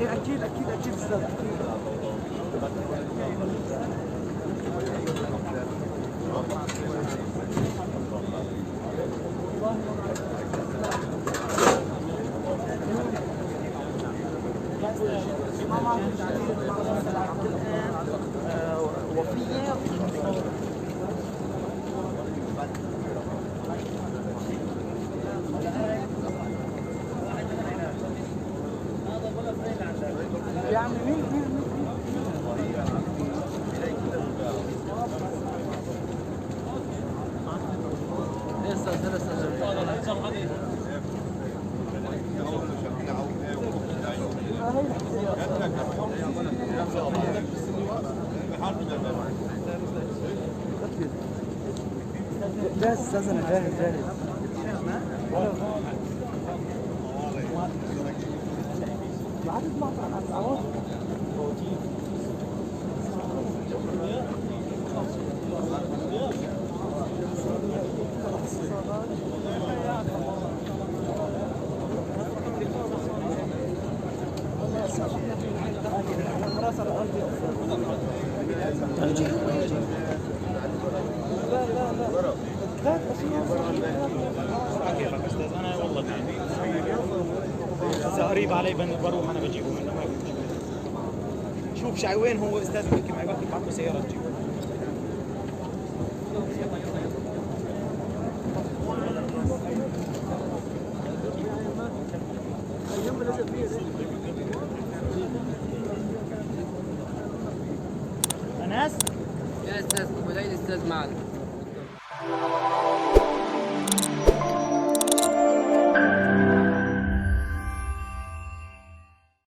اكيد اكيد اكيد استاذ يا عمي مين مين مين؟ جاهز استاذ، انا جاهز جاهز. ما عاد تطلع على العواصف. كيفك استاذ؟ انا والله اذا قريب علي بروح انا بجيبه منه، ما في مشكله. شوف شعي وين هو استاذ، بحكي معي بحكي بعت له سياره تجيبه. انس. يا استاذ ابو ليلى، استاذ معنا.